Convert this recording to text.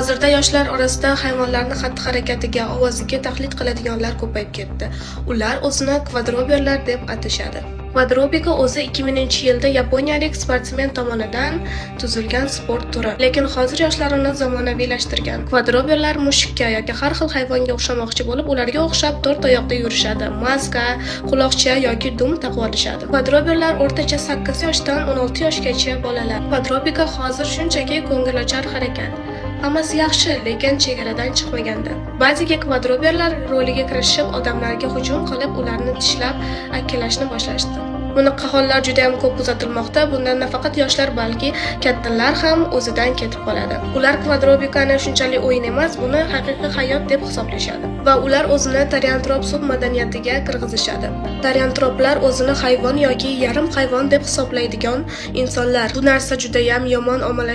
Hozirda yoshlar orasida hayvonlarni xatti-harakatiga, ovoziga taqlid qiladiganlar ko'payib ketdi. Ular o'zini kvadroberlar deb atashadi. Kvadrobika o'zi 2000-yilda yaponiyalik sportsmen tomonidan tuzilgan sport turi. Lekin hozir yoshlar uni zamonaviylashtirgan. Kvadroberlar mushukka yoki har xil hayvonga o'xshamoqchi bo'lib, ularga o'xshab to'rt oyoqda yurishadi, maska, quloqcha yoki dum taqib olishadi. Kvadroberlar o'rtacha 8 yoshdan 16 yoshgacha bolalar. Kvadrobika hozir shunchaki ko'ngilochar harakat. Hammasi yaxshi, lekin chegaradan chiqmaganda. Ba'ziga kvadroberlar roliga kirishib, odamlarga hujum qilib, ularni tishlab, akkalashni boshlashdi. Bunaqa hollar juda ham ko'p kuzatilmoqda. Bundan nafaqat yoshlar, balki kattalar ham o'zidan ketib qoladi. Ular kvadrobikani shunchalik o'yin emas, buni haqiqiy hayot deb hisoblashadi va ular o'zini tariantrop submadaniyatiga kirgizishadi. Tariantroplar o'zini hayvon yoki yarim hayvon deb hisoblaydigan insonlar. Bu narsa juda ham yomon ommalashgan.